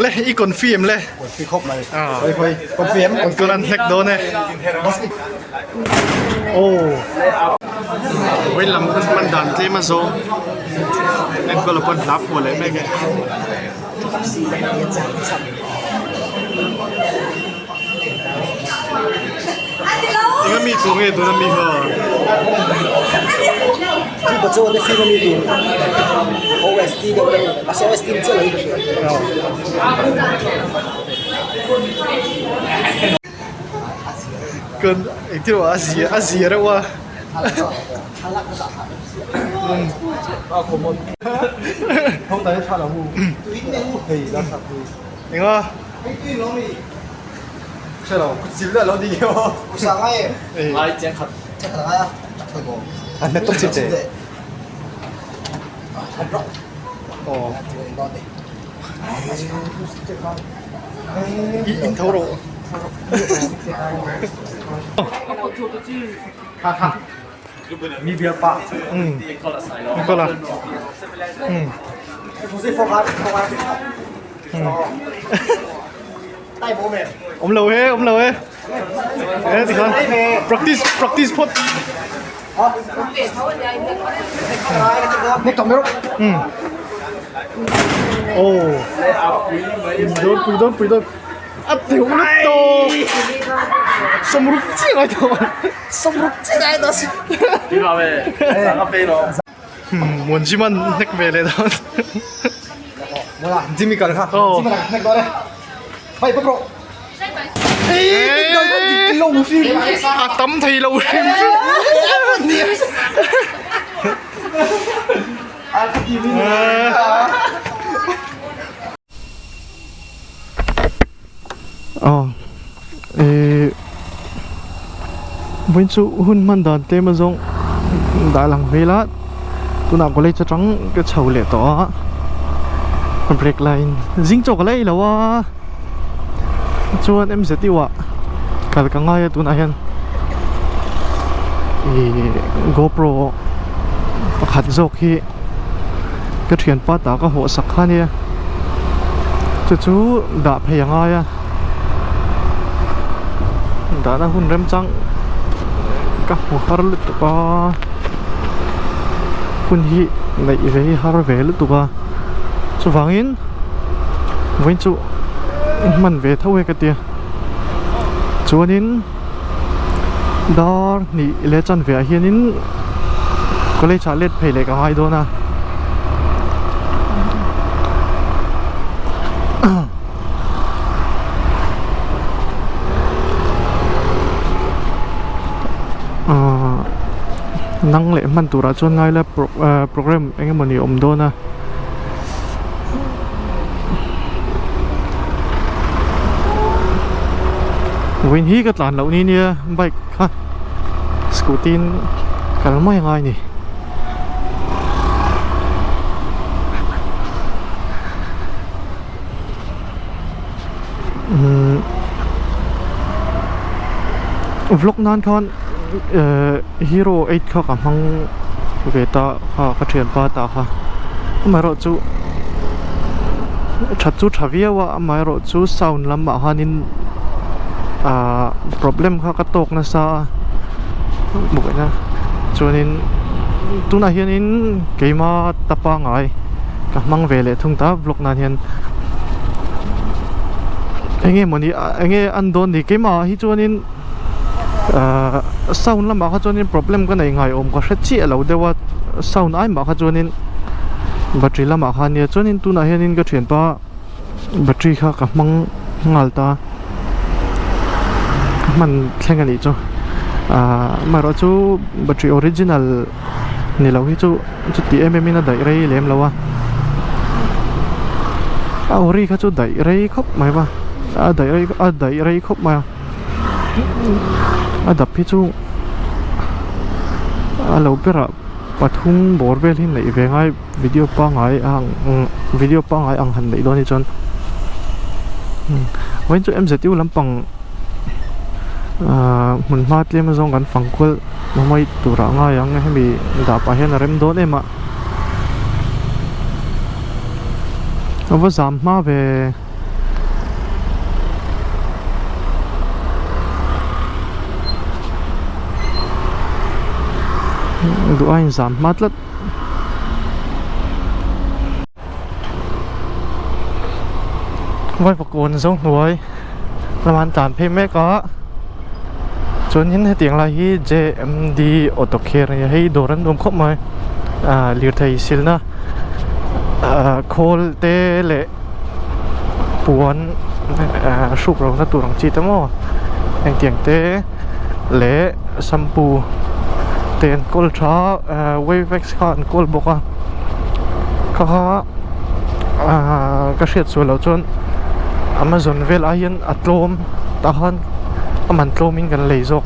Le i confirm le. Confi khawp mai. Khoi khoi confirm. Kan an hnek dawn e. Oh. Vawi lam hun hman dan tlem a zawng. Enkawl a pawn hla phuah leh mek e. Enga mi tur nge tuna mi haw? Chu pa chu ate film ami tur OST deuh deuh a se OST ni chiah lo hi ka hria. Kan engtin maw a zia a zia reuh a. Enga? I in tho rawh. Nicola. Awm lo e, awm lo e. E tikhan practice practice phawt. Oh. Pui dawn pui dawn pui dawn. A teuh lutuk. Sawmruk chiah ngai tawh. Sawmruk chiah ngai tawh. Muanjiman hnek ve leh dawn. Jimmy kal kha. Oh. Jimmy hnek dawn e. Vai pawp rawh. A tam thei lo hrim hrim. Aw eh vawiin chu hun hman dan tlem a zawng dah lang vel a tunah college atang ka chho leh tawh a break laiin zing chaw ka la ei lo a chuan M_Z_U ah kal ka ngai a tunah hian ih gopro pakhat zawk hi. Ka thianpa ta ka hawh sak kha nia chu chu dah phei a ngai a dahna hun remchang ka hmu har lutuk a hun hi neih ve hi har ve lutuk a chuvangin vawiin chu hman ve tho e ka tia chuanin. Dar hnih leh chanve ah hianin college ah let phei leh ka ngai dawn a ahh nang leh hman turah chuan ngai la programme eng emawni a awm dawn a. Vawiin hi ka tlan loh ni nia bike kha scooty in kal mai a ngai a ni. Umm vlog nan khan ehh hero eight kha ka hmang ve ta kha ka thianpa ta kha amaherawhchu that chu tha viau a amaherawhchu sound lamah khanin ahh problem kha ka tawk nasa a buaina chuanin tunah hianin keima ta pangai ka hmang ve leh thung ta vlog nan hian enge mawni enge an dawn ni keimah ah hi chuanin ahh sound lamah kha chuanin problem ka nei ngai awm ka hre chiah lo deuh a sound ai mah kha chuanin battery lamah khan nia chuanin tunah hianin ka thianpa battery kha ka hmang nghal ta ka hman thleng a nih chu ahh amaherawhchu battery original ni lo hi chu chuti em em in a daih rei lem lo a a ori kha chu daih rei khawp mai va a daih rei a daih rei khawp mai a a dap hi chu a lo berah pathum bawr vel hi neih ve ngai video pangngai ang video pangngai ang han neih dawn hi chuan vawiin chu M_Z_U lampang ahh hmun hma tlem azawng kan fang kual. Hmawih turah ngai ang hemi dah pah hian a rem dawn em a a va zam hma ve. Duh a inzam hma tlat. Vaivakawn zo hnuai lamah an tlan phei mek a chuanin hetiang lai hi J_M_D auto care a ni a hei dawr an nuam khawp mai ah lirthei silna ah khawl te leh puan ah hruk lohna tur ang chi te maw engtiang te leh shampoo te an kawl tha a ah wavex kha an kawl bawk a kha kha ah ka hriat sual loh chuan amazon vel ah hian a tlawm tah khan a man tlawm in kan lei zawk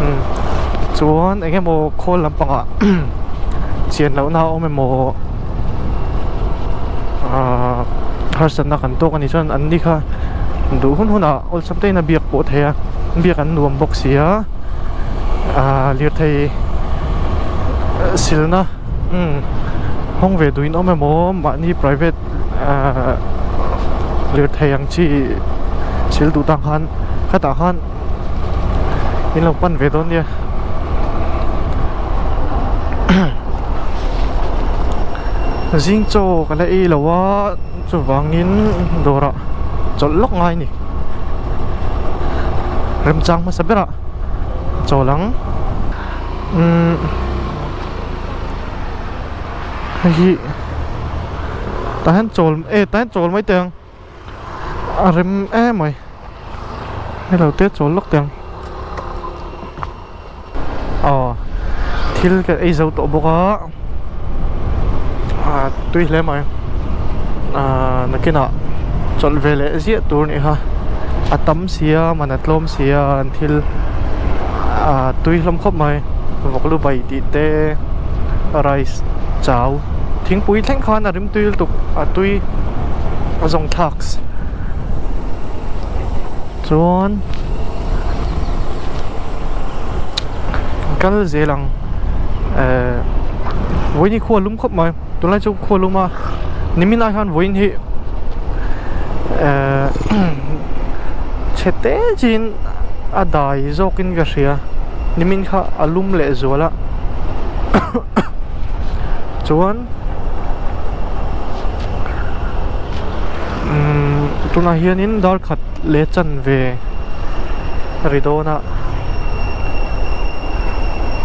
umm chuan eng emaw khawl lampangah chian lohna a awm emaw ah harsatna kan tawk a nih chuan an ni kha duh hun hunah awlsam te in a biak pawh thei a biak an nuam bawk si a ah lirthei silna umm hawng ve duhin awm emaw mahni private ah lirthei ang chi sil duh tang khan khatah khan in lo pan ve dawn nia zing chaw ka la ei lo a chuvangin dawrah chawlh lawk ngai a ni remchang hmasa berah chawl ang umm hei hi tah hian chawl e tah hian chawl mai teh ang. A rem em mai hello te chawl lawk teh ang aw thil ka ei zo tawh bawk a ah tui hle mai ah nakinah chawlh ve leh ziah tur a nih kha a tam sia man a tlawm sia an thil ah tui hlawm khawp mai vawk lu bai tih te rice chau thingpui thleng khan a rim tui lutuk a tui a zawng thlak chuan kal zel ang ehh vawiin hi khua lum khawp mai tunlai chu khua lum a nimin ah hian vawiin hi ehh chhe te chin a dai zawk in ka hria nimin kha a lum leh zual a chuan. Umm tunah hianin dar khat leh chanve ri dawn a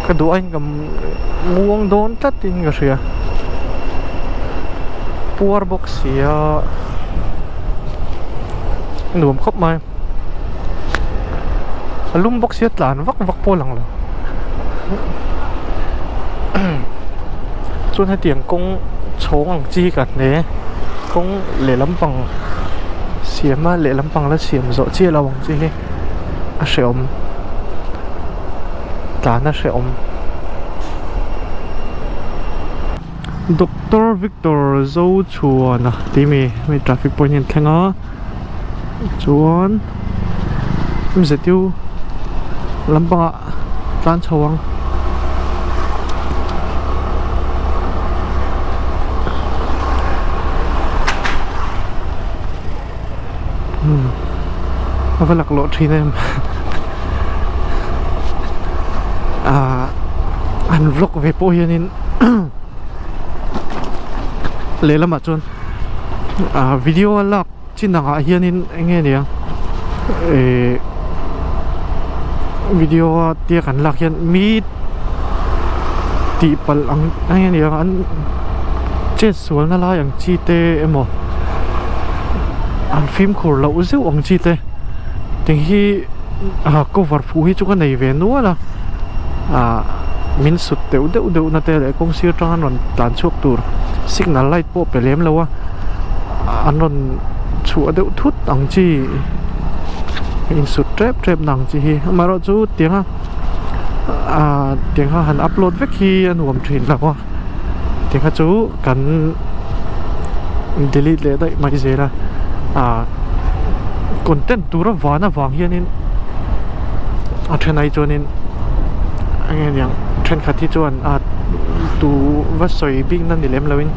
ka duh aiin ka muang dawn tlatin ka hria puar bawk si a nuam khawp mai a lum bawk sia tlan vak vak pawh a lang lo. Chuan hetiang kawng chhawng ang chi hi ka hne kawng lehlam pang siam a lehlam pang la siam zawh chiah lo ang chi hi a hrehawm tlan a hrehawm. Doctor Victor Zochhuana tih mi hemi traffic point hi an thleng a chuan mztu lampangah tlan chho ang. Umm a va laklawh thin em ah an vlog ve pawh hianin lehlamah chuan ah video a lak chin angah hianin eng nge nia eh video a tia kan lak hian mi tih palh ang eng nge nia an chet Sualna lai ang chi te emaw an fimkhur loh zeuh ang chi te tiang hi ah cover fuh hi chu ka nei ve nual a ah min sut deuh deuh deuh na te leh kawng sir atang an rawn tlan chhuak tur signal light pawh pe lem lo a an rawn chhuah deuh thut ang chi insut tep tep na ang chi hi amaherawhchu tianga ah tiang kha han upload vek hi a nuam thin lo a. Tikha chu kan delete leh daih mai zel a ah content tura van avang hianin a then ai chuanin eng nge niang thenkhat hi chuan ah tu va sawi bik na ni lem loin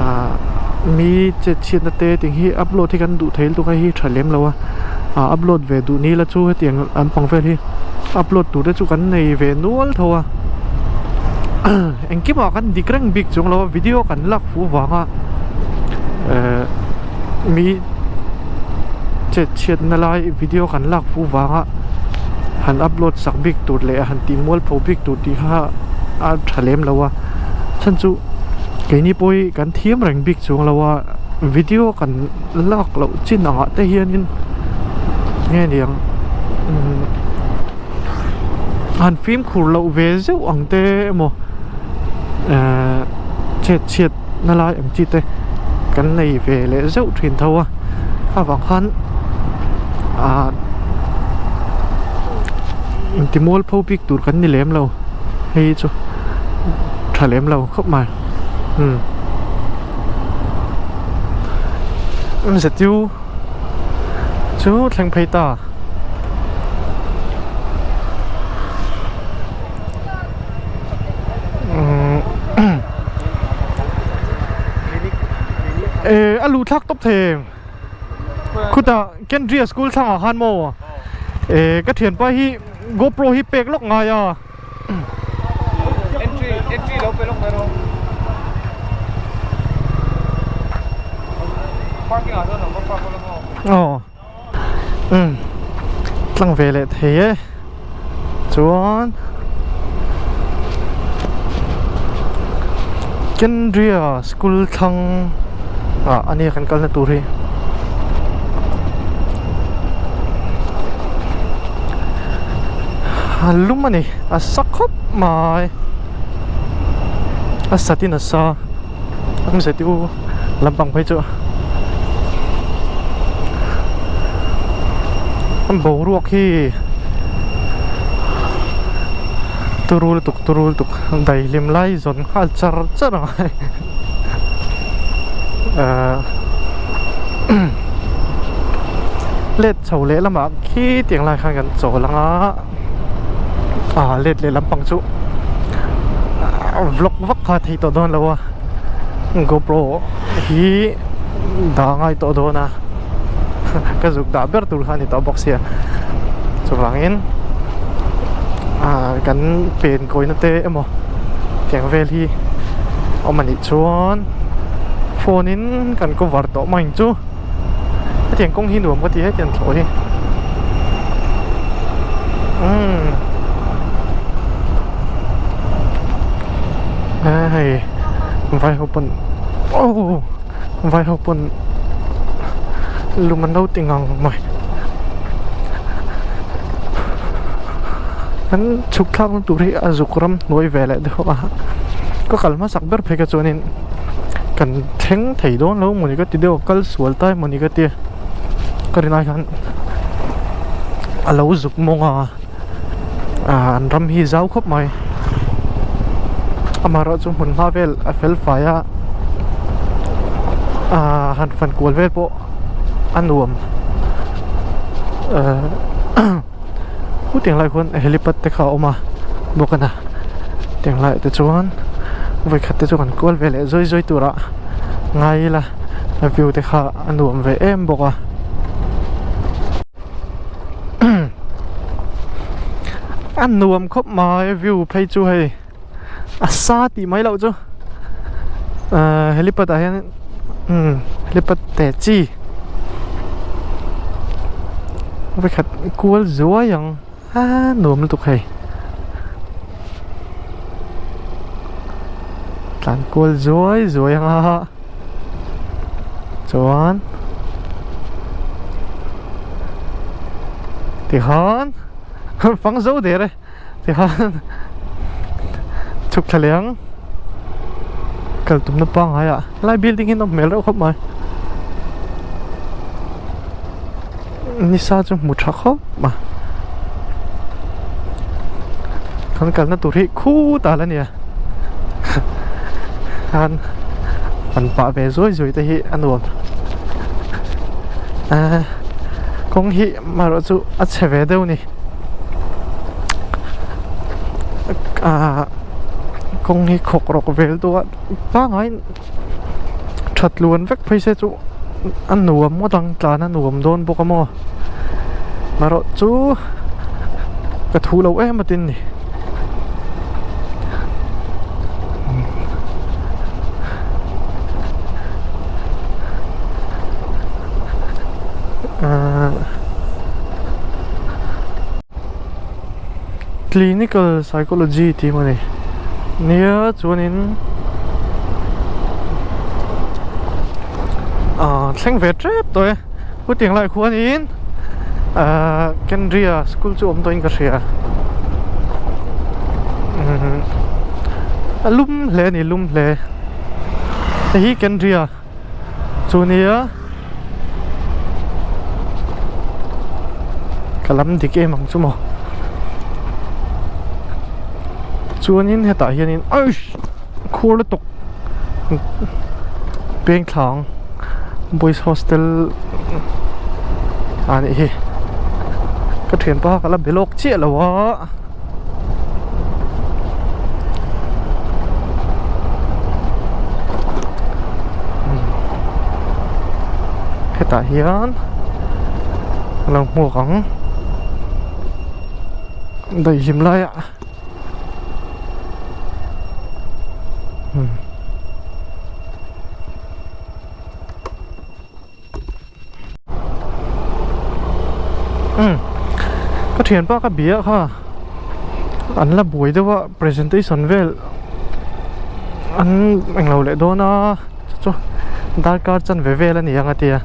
ah Mi chet chhiatna te ting hi upload hi kan duh thei lutuk a hei hi tha lem lo a ah upload ve duh ni la chu hetiang an pang vel hi upload tur te chu kan nei ve nual tho a engkim ah kan dik reng bik chuang lo a video kan lak fuh vanga ehh mi chet chhiatna lai video kan lak fuh vanga han upload sak bik tur leh han tih mualpho bik tur tih kha a tha lem lo a chhan chu keini pawh hi kan thiam reng bik chuang lo a video kan lak loh chin angah te hianin nge niang umm han fimkhur loh ve zeuh ang te emaw ehh chhet chhiat na lai ang chi te kan nei ve leh zeuh thin tho a avang khan ah inti mualpho bik tur kan ni lem lo hei chu tha lem lo khawp mai. Umm Zetiu chu thleng phei ta. Umm eh a luh thlak tawp thei em khutah Kendriya school thlangah khan maw eh ka thianpa hi GoPro hi pek lawk ngai a. Entry entry lo pe lawk mai rawh. Parking ah chuan lo va park lawk maw? Aw. Umm tlang ve leh thei e. Chuan Kendriya school thlang ah ania kan kalna tur hi. A lum a ni a sa khawp mai a sat in a sa ang zet u lampang phei chu a boruak hi turu lutuk turu lutuk daihlim lai zawn nghal char char ang a ahh let chho leh lamah khi tiang lai khan kan chawl ang a ah let leh lampang chu vlog vak kha thei tawh dawn lo a GoPro hi dah ngai tawh dawn a ka zuk dah ber tur kha a ni tawh bawk sia chuvangin ah kan pen kawina te emaw tiang vel hi awm a nih chuan phone in kan cover tawh mai ang chu. Hetiang kawng hi nuam ka ti hetiang thlawh hi umm hei vai ho pawn oh vai ho pawn lum an lo ti ngang mai an chhuk thlak na tur hi a zuk ram hnuai ve leh deuh a ka kal hmasak ber phei kha chuanin. Kan thleng thei dawn lo mawni ka ti deuh a kal sual ta emawni ka tia ka rin ai khan a lo zuk mawng a ah an ram hi zau khawp mai amaherawh chu hmun hma vel a fel fai a ah han fan kual vel pawh a nuam ah hetiang lai khuan helipad te kha a awm a bawk a na tiang laiah te chuan vawikhat te chu kan kual ve leh zawi zawi turah ngai ila a view te kha a nuam ve em bawk a a nuam khawp mai view phei chu hei a sa tih mai loh chu ahh helipad ah hian umm helipad te chi vawikhat kual zuai ang a nuam lutuk hei tlan kual zuai zuai ang a chuan tikhan fang zo der e. Tikhan chhuk thla leh ang kal tumna pangngai ah helai building hi nawm hmel reuh khawp mai nisa chu hmu tha khawp a kan kalna tur hi khutah la nia khan an pah ve zuai zuai te hi a nuam eh kawng hi marawh chu a chhe ve deuh a ni. Ahh kawng hi khawk rawk vel deuh a pangaiin That tluan vek phei se chu a nuam ngawt ang tlan a nuam dawn bawk a maw marawh chu ka thu lo em atin ni. Clinical psychology tih maw ni nia chuanin ah thleng ve tep tawh e hetiang lai khuanin ah Kendriya school chu awm tawhin ka hria umm a lum hle a ni lum hle hei hi Kendriya chu nia ka lam dik em ang chu maw chuanin hetah hianin eish khur lutuk peng thlang boys hostel a nih hi ka thianpa ka la be lawk chiah lo a. Hetah hian a lo hmuak ang daihlim laiah Umm ka thianpa ka bia kha an la buai deuh a presentation vel an englo leh dawn a chu chu darkar chanve vel a ni ang a tia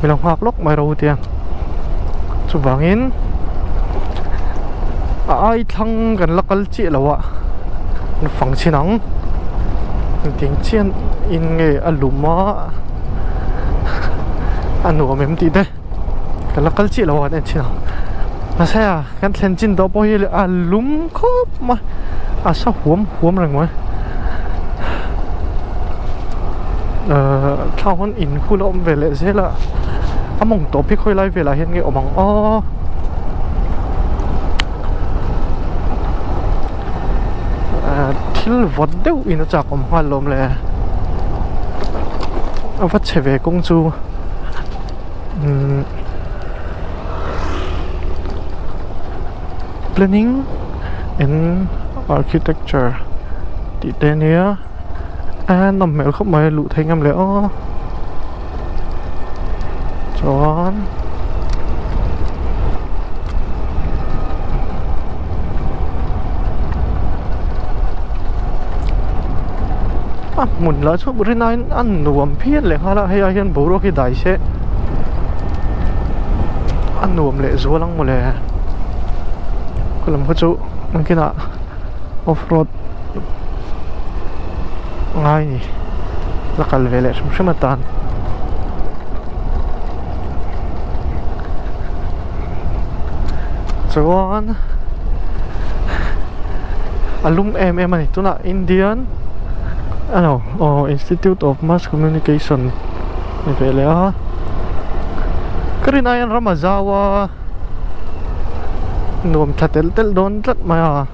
mi lo nghak lawk mai rawh u tia chuvangin a ai thlang kan la kal chiah lo a an fang chhin ang engtiang chian in nge a lum a. A nuam em tih te ka la kal chiah lo a kan en chhin ang mahse a kan thlen chin tawh pawh hi a lum khawp mai a sa huam huam reng mai ahh thla hawn in khu la awm ve leh zel a a mawng tawp hi khawi lai velah hian nge awm ang aw. Thil vawt deuh in a chak awm nghal lawm le a va chhe ve kawng chu umm planning and architecture tih te ania a nawm hmel khawp mai luh theih ngam leh aw chuan. A hmun lah chu rinaiin a nuam phian leh nghal a hei ah hian boruak hi dai se a nuam leh zual ang mawle khulam kha chu engkinah off road ngai ni la kal ve leh hrim hrim atan chuan a lum em em a ni tunah Indian ano aw Institute of Mass Communication ni ve leh a ka rin aiin ram a zau a. Nuam tha telh telh dawn tlat mai a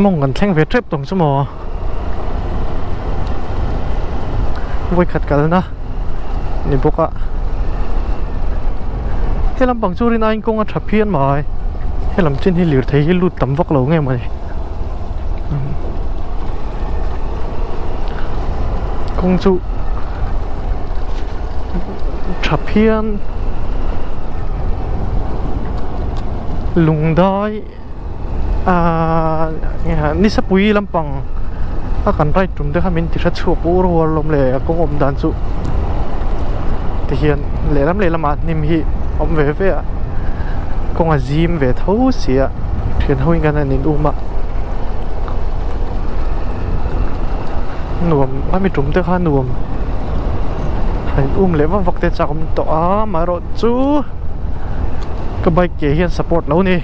mawng kan thleng ve tep tawng chu maw vawikhat kalna ni bawk a he lampang chu rin aiin kawng a tha phian mai he lam chin hi lirthei hi lut tam vak lo nge mawni. Kawng chu tha phian lung dai ahh nisapui lampang a kan ride tum te kha min ti hre chhuak ur huar alawm le a kawng awm dan chu tihian lehlam lehlamah hnim hi a awm ve ve a kawng a zim ve tho si a. Thian ho in kan han in um a nuam a mi tum te kha nuam han in um leh vak vak te chak awm tawh a amaherawh chu ka bike ke hian support lo ni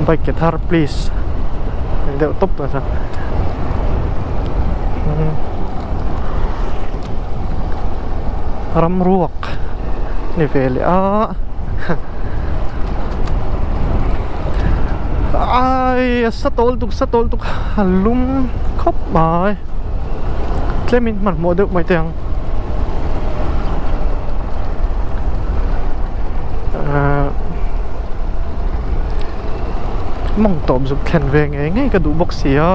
bike ke thar please ni deuh tawp tawh chuan ram ruak ni ve leh a. Ai a sa tawl tuk sa tawl tuk a lum khawp mai tlemin hmanhmawh deuh mai teh ang ahh mawng tawp zuk thlen ve ngei ngei ka duh bawk si a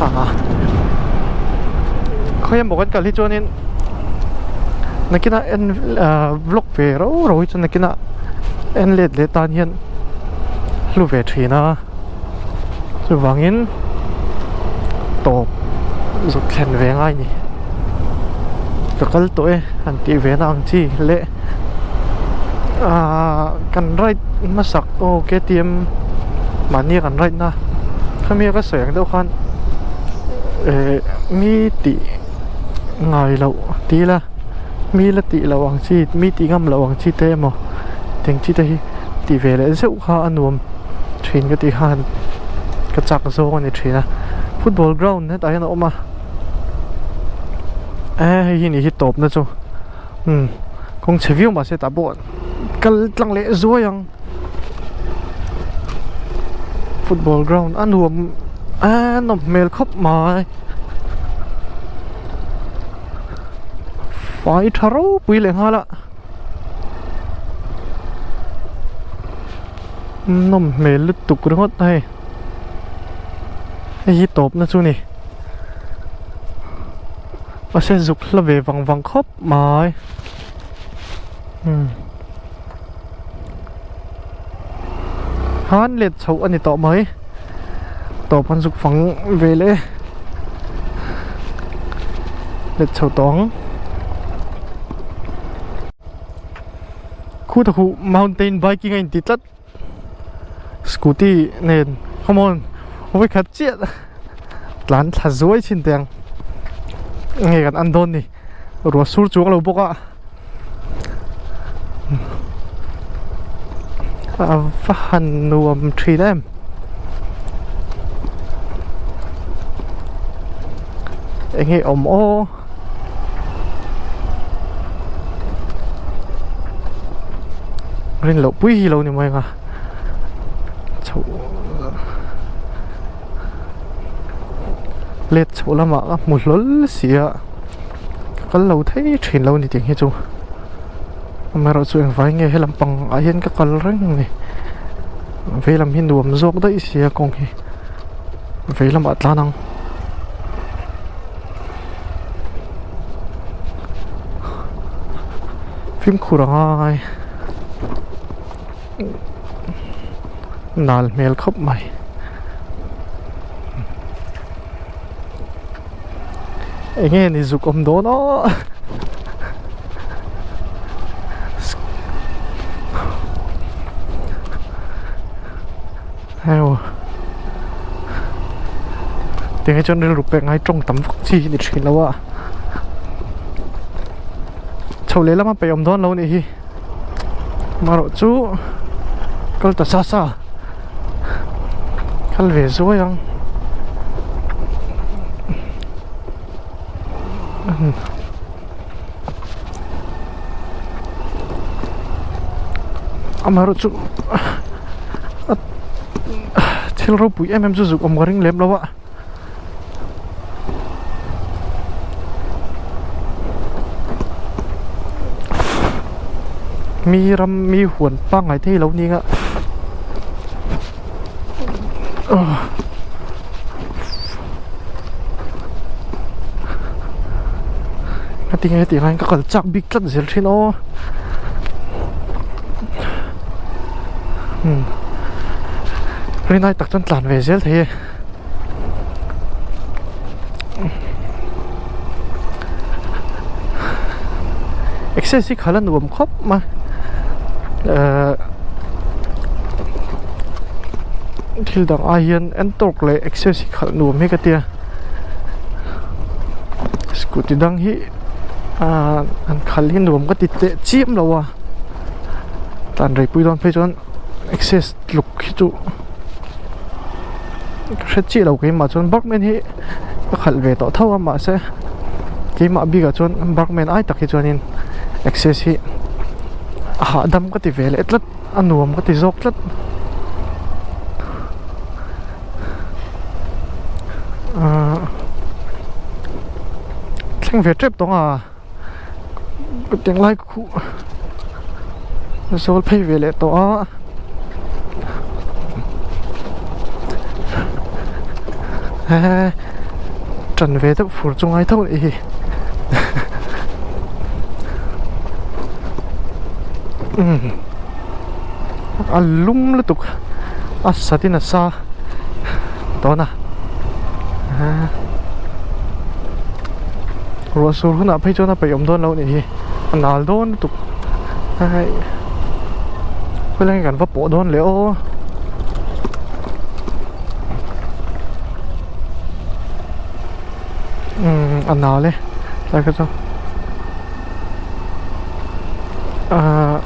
ah khawi emaw kan kal hi chuanin nakinah en ahh vlog ve rau rau hi chuan nakinah en let leh tan hian hlu ve thin a chuvangin tawp zuk thlen ve ngai ni ka kal tawh e han tih ve na ang chi leh ahh kan ride hmasak aw K T M mahni a kan ride na khami a ka sawi ang deuh khan eh mi tih ngai loh ti ila mi la tih loh ang chi mi tih ngam loh ang chi te emaw teng chi te hi tih ve leh zeuh kha a nuam thin ka tih khan ka chak zawng a ni thin a football ground hetah hian a awm a eh hei hi nih hi tawp na chu umm kawng chhe viau mahse tah pawh kal tlang leh zuai ang football ground a nuam a nawm hmel khawp mai. Fai tha ropui leh nghal a nawm hmel lutuk ringawt a hei hei hi tawp na chu ni mahse zuk hla ve vang vang khawp mai umm han let chhoh a ni tawh mai tawp an zuk fang ve leh e let chho tawh ang khu ta khu mountain biking a inti tlat scooty nen come on vawikhat chiah tlan thla zuai chin teh ang nge kan an dawn ni ruah sur chuang lo bawk a. A va han nuam thin em eng nge awm aw rin loh pui hi lo ni mai ang a chhoh let chhoh lamah ka hmu hlawl si a. Ka kal lo thei thin lo ni tih hi chu amaherawh chu engvai nge helam pang ah hian ka kal reng a ni veilam hi nuam zawk daih sia kawng hi veilam ah tlan ang fimkhur a ngai nal hmel khawp mai. Enge ni zuk awm dawn aw Heo Tinge chuan rilru pek ngai tawng tam vak chi hi ni thin lo a Chho leh lama peih awm dawn lo nih hi Marawh chu kal ta sa sa kal ve zuai ang amaherawh chu thil ropui em em chu zuk awm ka ring lem lo a. Mi ram mi huan pangngai thei lo ning a heti nge heti hian ka kal chak bik tlat zel thin aw rinai tak chuan tlan ve zel thei e. Access hi khalh a nuam khawp mai ehh thil dang ai hian entorque leh access hi khalh nuam hi ka tia scooty dang hi ahh an khalh hi nuam ka ti teh chiam lo a tlan rei pui dawn phei chuan access tluk hi chu. Ka hre chiah lo keimah chuan Burgman hi ka khalh ve tawh tho a mahse keimah bikah chuan Burgman ai tak hi chuanin access hi a hahdam ka ti ve leh tlat a nuam ka ti zawk tlat. Thleng ve tep tawng a tiang lai khuh zawl phei ve leh tawh a he tan ve deuh fur chu ngai tho anih hi umm a lum lutuk a sat in a sa dawn a. Ruah sur hunah phei chuan a peih awm dawn lo anih hi a nal dawn lutuk hei helai kan va pawh dawn leh aw umm a nal e tlai kha chu ahh.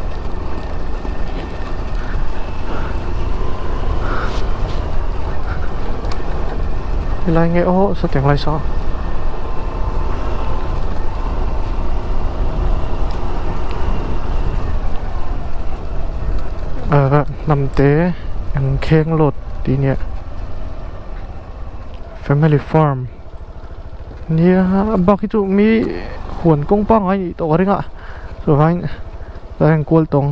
Helai nge aw sawtiang lai saw ahh hnamte engkheng load tih nia family farm nia bak hi chu mi huan kawng pangngai nih tawh ka ring a chuvangin. A en kual tawng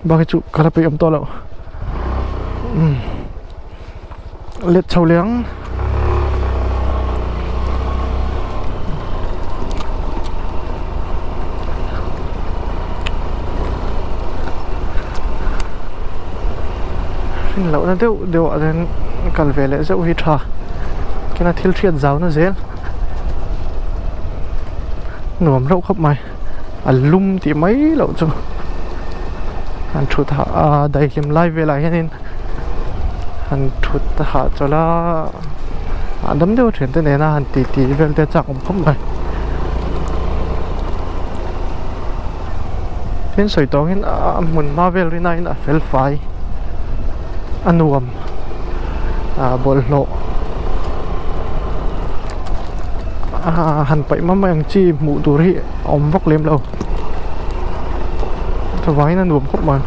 bak hi chu ka la peih awm tawh loh umm let chho leh ang hrin loh na deuh deuh ah hian kal ve leh zeuh hi tha kena thil hriat zau na zel. Nuam reuh khawp mai a lum tih mai loh chu han thut hah a daihlim lai velah hianin han thut hah chawlh a hahdam deuh a thiante nena han ti ti vel te a chak awm khawp mai tin sawi tawh angin a hmun hma vel rin aiin a fel fai a nuam. ah bawlhhlawh ah han paih mai mai ang chi hmuh tur hi a awm vak lem lo chuvangin a nuam khawp mai.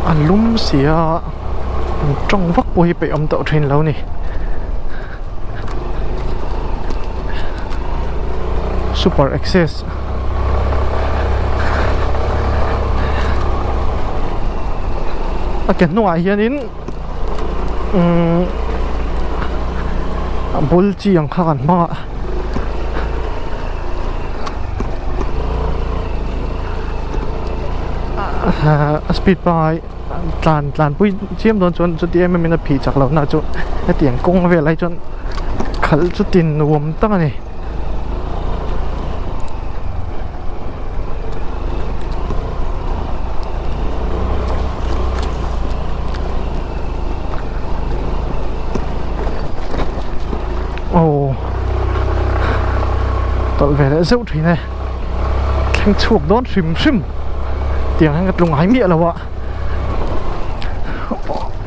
A lum si a. An tawng vak pawh hi peih awm tawh thin lo ni. Super access a ke hnungah hianin umm a bul chi ang kha kan hmang a. A speed pangai. Tlan tlan pui chiam dawn chuan chuti em em in a phih chak loh na chu hetiang kawng vel ai chuan khalh chu tin nuam tak a ni. Aw tawlh ve leh zeuh thin e thleng chhuak dawn hrim hrim tiang hian ka tlu ngai miah lo a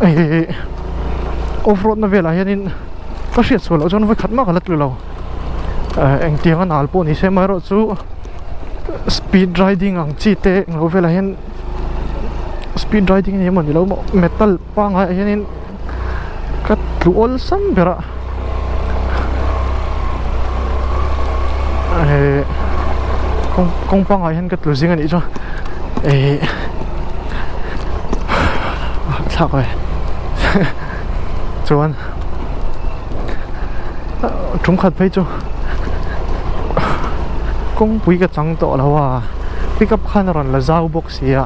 ih off road na velah hianin ka hriat chhuah loh chuan vawi khat mah ka la tlu lo engtiang a nal pawh ni se amaherawh chu speed riding ang chi te englo velah hian speed riding a ni emaw ni lo maw metal pangngai ah hianin ka tlu awlsam ber a eh kawng kawng pangah hian ka tlu zing a nih chuan eh thlak ve chuan tum khat phei chu kawngpui ka chang tawh lo a pickup khan a rawn la zau bawk si a.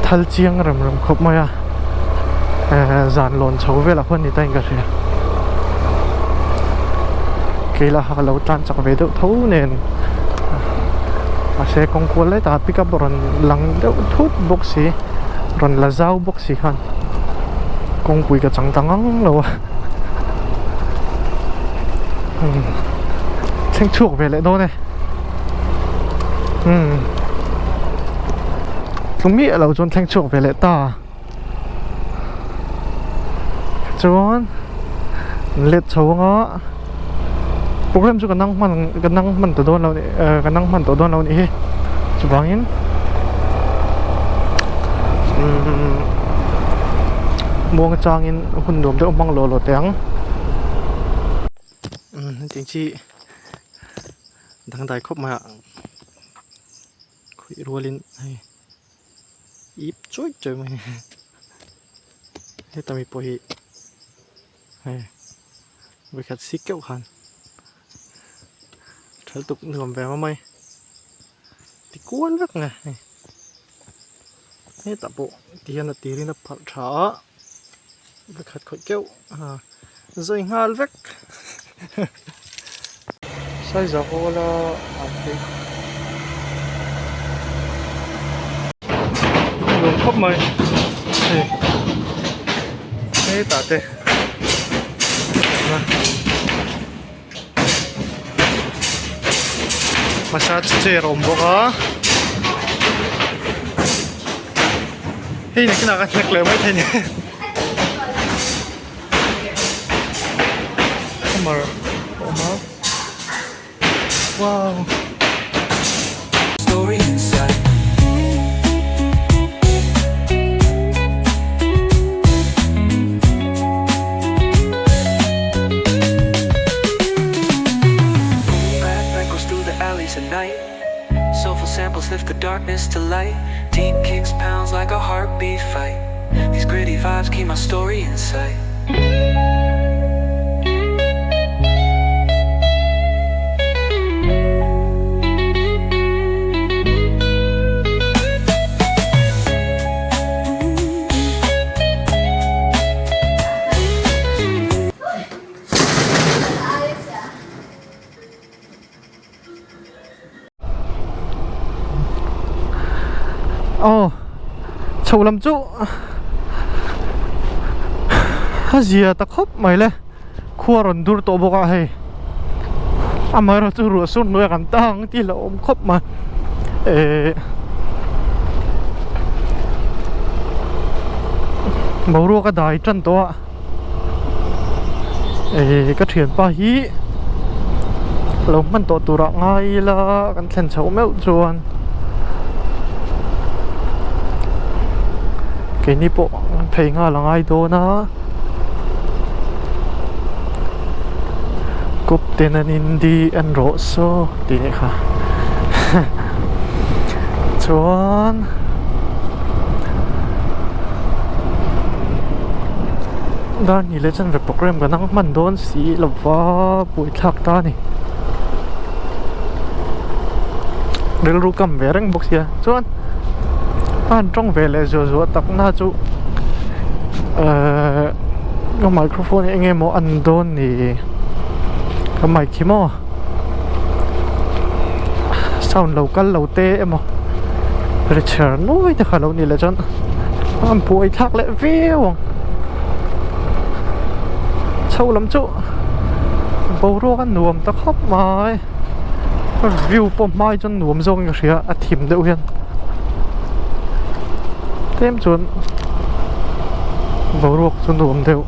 Thal chiang rem rem khawp mai a ehh zan lawn chho velah khuan ni ta in ka hria keila kha ka lo tlan chak ve deuh tho nen mahse kawng kual lai takah pickup rawn lang deuh thut bawk si rawn la zau bawk si khan kawngpui ka chang ta ngang lo a thleng chhuak ve leh dawn e. Umm tlu miah lo chuan thleng chhuak ve leh ta chuan let chho anga. Program chu ka nang hman ka nang hman ta dawn lo nih eh ka nang hman tawh dawn lo nih hi chuvangin umm muang changin hun nuam deuh hmang lawh lawh teh ang umm hetiang chi dangdai khawp mai ah khuih rualin hei ip chuai chuai mai heta mi pawh hi hei vawikhat sik keuh khan thal tuk nuam ve mai mai ti kual vek nge hei hetah pawh ti hian a tirin a phalh tha a vawikhat khawih keuh a zawi nghal vek Saiza hall a an phei nuam khawp mai hei hetah te massage chair a awm bawk a hei nakinah ka hnek leh maithei a ni. Hammer a awm a wow. Aw chho lam chu a zia ta khawp mai le khua rawn dur tawh bawk a hei amaherawhchu ruah sur hnuaiah kan tang tih hlauh awm khawp mai ehh boruak a dai tan tawh a. Ehh ka thianpa hi lo hman tawh turah ngai ila kan thlen chhoh meuh chuan keini pawh phei nghal a ngai dawn a kawp ten an in di en rawh saw tih nih kha chuan. Dar hnih leh chanve program kan ang hman dawn si lova buaithlak ta a ni rilru kam ve reng bawk sia chuan a han tawng ve leh zuah zuah tak na chu ehh ka microphone hi eng nge maw a an dawn ni ka mic hi maw sound lo kal lo te emaw ri chher nuai te kha lo ni leh chuan a buai thlak leh viau ang chho lam chu boruak a nuam ta khawp mai view pawh hmai chuan nuam zawk in ka hria a thim deuh hian tlem chuan boruak chu nuam deuh.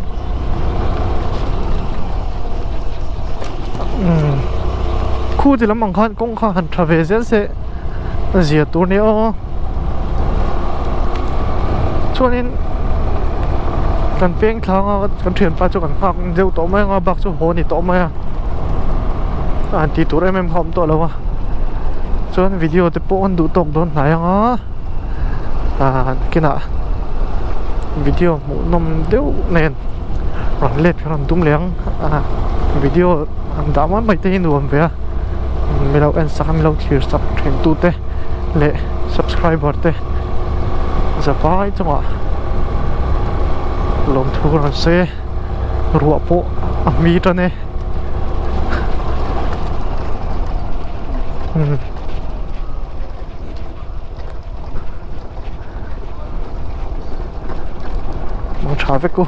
Umm khu ti lam ang khan kawng kha han tha ve zel se a zia tur nia aw chuanin kan peng thlang a kan thianpa chu kan nghak deuh tawh mai anga bak chu haw ni tawh mai a a han tih tur em em kha a awm tawh lo a chuan video te pawh an duh tawk dawn hnai anga ah kinah video hmuhnawm deuh nen. Rawn let ka rawn tum leh ang a video an dah mai mai te hi nuam ve a mi lo en sak a mi lo thlir sak thin tu te leh subscriber te zavai chungah lawmthu rawn sawi e ruah pawh a hmi tan e umm. Mang tha vek u.